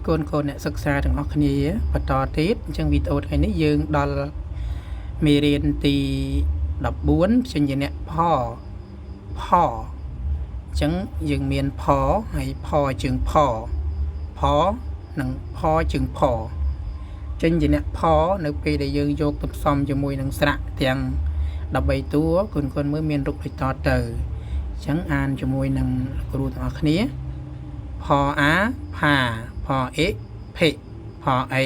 កូនកូនអ្នកសិក្សាទាំងអស់គ្នាបន្តទៀតអញ្ចឹងវីដេអូថ្ងៃនេះយើងដល់មេរៀនទី14ព្យញ្ជនៈផផអញ្ចឹងយើងមានផហើយផជើងផផនិងផជើងផព្យញ្ជនៈផនៅពេលដែលយើងយកទៅផ្សំជាមួយនឹងស្រៈទាំង13តួកូនកូនមើលមានរូបដូចតទៅអញ្ចឹងអានជាមួយនឹងគ្រូទាំងអស់គ្នា ផអាផាផអិភិផអី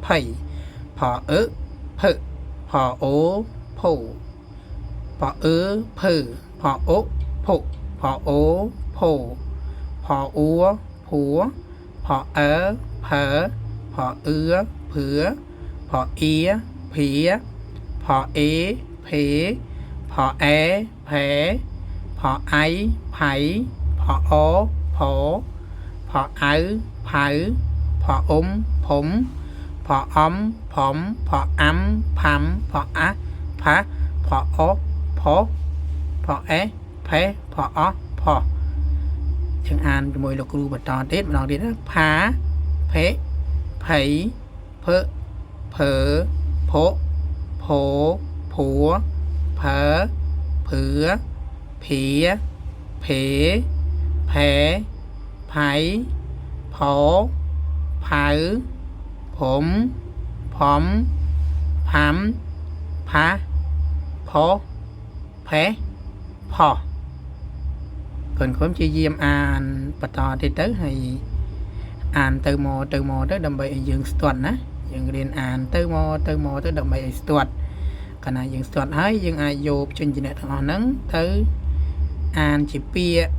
ភៃផអឹភឹផអូភោផអឺភើផអុភុផអូភោផអ៊ូភួផអើភើផអឺភឿផអៀភៀផអេភេផអែផែផអៃផៃផអូផោ ផអៅផៅផអ៊ុំផុំផអំផំផអាំផាំផអាផាផអូផោផអេផេផអផយើងអានជាមួយលោកគ្រូបន្តទៀតម្ដងទៀតណាផាភេភៃភើភើភោភោភួភើភឿភៀភេផេ ផៃផោផៅភុំផំផាំផាផោផេផោកូនខ្ញុំជាយាមអានបន្តទៀតទៅហើយអានទៅមកទៅមកទៅដើម្បីឲ្យយើងស្ទាត់ណាយើងរៀនអានទៅមកទៅមកទៅដើម្បីឲ្យស្ទាត់កាលណាយើងស្ទាត់ហើយយើងអាចយកព្យញ្ជនៈទាំងអស់ហ្នឹងទៅអានជាពាក្យ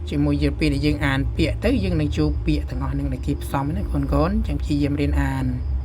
ជាមួយយើងពេលដែលយើងអានពាក្យទៅយើងនឹងជួបពាក្យទាំងអស់នឹងដែលគេផ្សំណាកូនកូនចឹងព្យាយាមរៀនអាន។